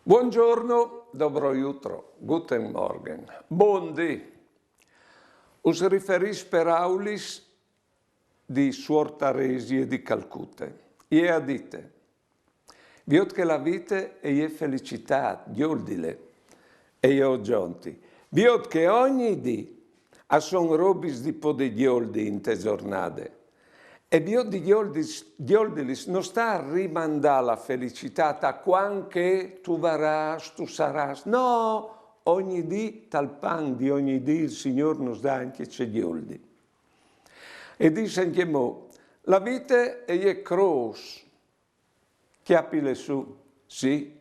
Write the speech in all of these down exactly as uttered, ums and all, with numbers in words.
Buongiorno, dobro jutro, guten Morgen, bundì. Us riferìs peraulis di suor Taresie di Calcute. E je dite: viôt che la vite e je felicitât, gjoldile. E jo o zonti: viôt che ogni dì a son robis di podê gjoldi inte zornade. E viôt di gjoldilis, gjoldilis no sta a rimandâ la felicitât a cuant che tu varâs, tu sarâs. No, ogni dì, tal pan di ogni dì, il Signôr nus dà ancje ce gjoldi. E dîs ancjemò: la vite e je crôs, cjapile sù, sì,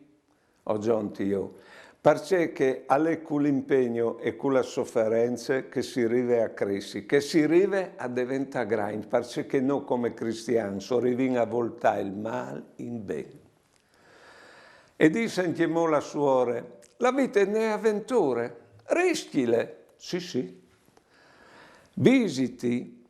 o zonti jo, parcè che al è cul impegn e cu la soference che si rive a cressi, che si rive a deventâ grancj, parcè che nô come cristians o rivìn a voltâ il mâl in ben. E dîs ancjemò la suore: la vite e je une aventure, riscjile, sì, sì. Visiti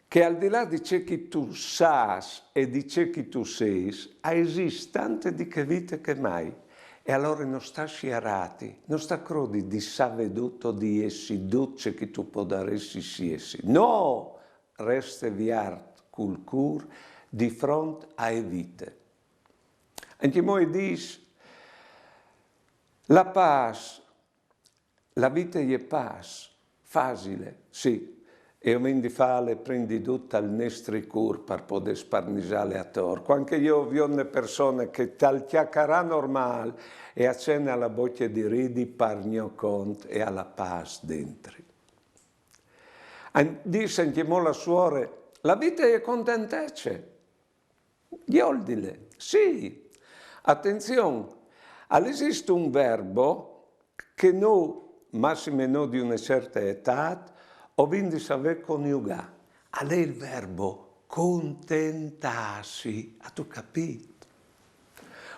che al di là di ce che tu sâs e di ce che tu sês, a esist tante di chê vite che mai. E alore no sta sierâti, no sta crodi di savê dut o di jessi dut ce che tu podaressis jessi. No, reste viart cul cûr di front ae vite. Ancjemò e dîs: la pâs, la vite e je pâs, fasile, sì, e o vin di fâle prin di dut tal nestri cûr par podê sparnisâle ator. Cuant che jo o viôt une persone che tal cjacarâ normâl e a cene al à bocje di ridi, par gno cont e à la pâs dentri. An-, dîs ancjemò la suore: la vite e je contentece. Gjoldile, sì. Atenzion, al esist un verbo che nô, massime nô di une certe etât, o vin di savê coniugâ. Al è il verbo contentâsi. Âstu capît?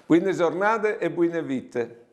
Buine zornade e buine vite.